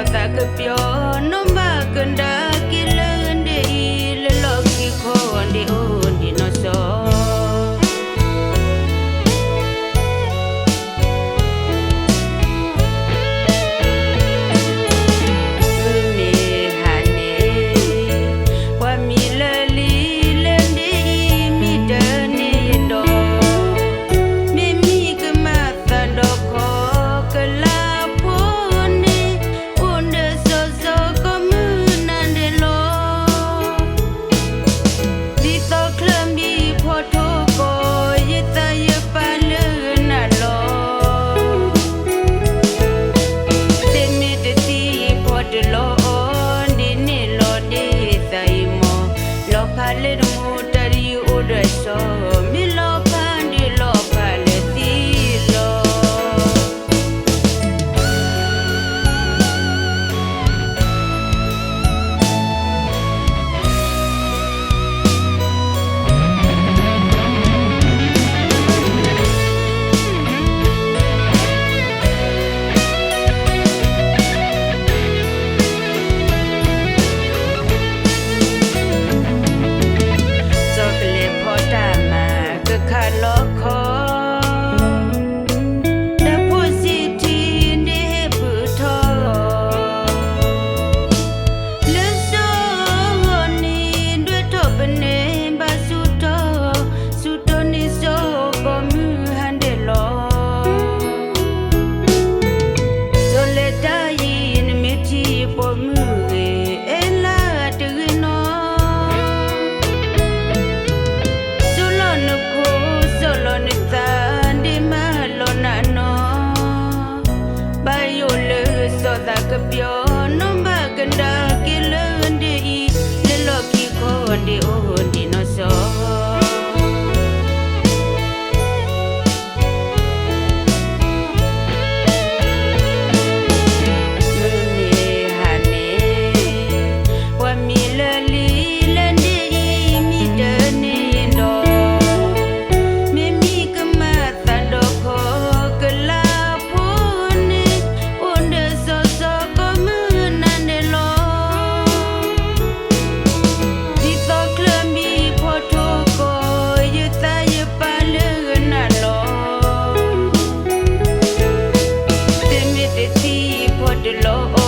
စီၤသးကပၠီ နီၢ်ဘၣ်ကဒါက့ၤလၢဒ်အံၤ လၢလီၢ်ခံခီဒ်အိၣ်ဒံးနီၢ်စီၤ မ့ၢ်ဟါန့ၣ် ပှၤမံၤလၢလံၤလၢဒ်အံၤ မံၤတန့ၢ်ယဒီး မ့မံၤကမၣ်သးဒီးခီ ကလါဖိန့ၣ် အိၣ်ဒီးစီၤစီၤကီၢ်မုၢ်နၤဒဲးလီၤ. ဒ်သိးချၢၣ်မံဖီထိၣ်ကီး ယသးယပၢ်လၢနၤလီၤ. သ့မ့ၢ်တသံဖီတလီၤအီၤ ဒ်န့ၣ်လီၤဒ်သးအံၤမီၢ် လီၤဖးလၢနမိၢ်တၢ်ဒ်အိၣ်ဒီးစီၤ မ့ၢ်လီၤဖးဒ်လီၤဖးလၢသံလီၤ. စီၤကလဲၤဖီတၢ်မၤကခးလီခီ တၢ်ဖိစံးထံဒ်ဟ့ၣ်ပုၢ်ထီၣ် လၢစီၤဂီၤနံၤဒွဲၣ်ထီၣ်ပနဲ ဘၣ်ဆူၣ်ထီၣ် ဆူၣ်ထီၣ်န့ၢ်စီၤပိာ်မုၣ်ဟါဒဲးလီၤ. စီၤလဲၤတၢ်အံၤ နမ့ၢ်ထံၣ်ပိာ်မုၣ်ဂ့ၤ အဲၣ်လၢတဂ့ၤနီၤ စိာ်လီၤနခိၣ် စိာ်လီၤနသး ဒ်မၤလီၤနၤနီၤ ဘၣ်ယိၣ်လၢစီၤသးကပၠီ နီၢ်ဘၣ်ကဒါက့ၤလၢဒ်အံၤ လၢလီၢ်ခံခီဒ်အိၣ်ဒံးနီၢ်စီၤ မ့ၢ်ဟါန့ၣ် ပှၤမံၤလၢလံၤလၢဒ်အံၤ မံၤတန့ၢ်ဒီး မ့မံၤကမၣ်သးဒီးခီ ကလါဖိန့ၣ် အိၣ်ဒီးစီၤစီၤကီၢ်မုၢ်နၤဒဲးလီၤ. ဒ်သိးချၢၣ်မံဖီထိၣ်ကီး ယသးယပၢ်လၢနၤလီၤ. သ့မ့ၢ်တသံဖီတလီၤ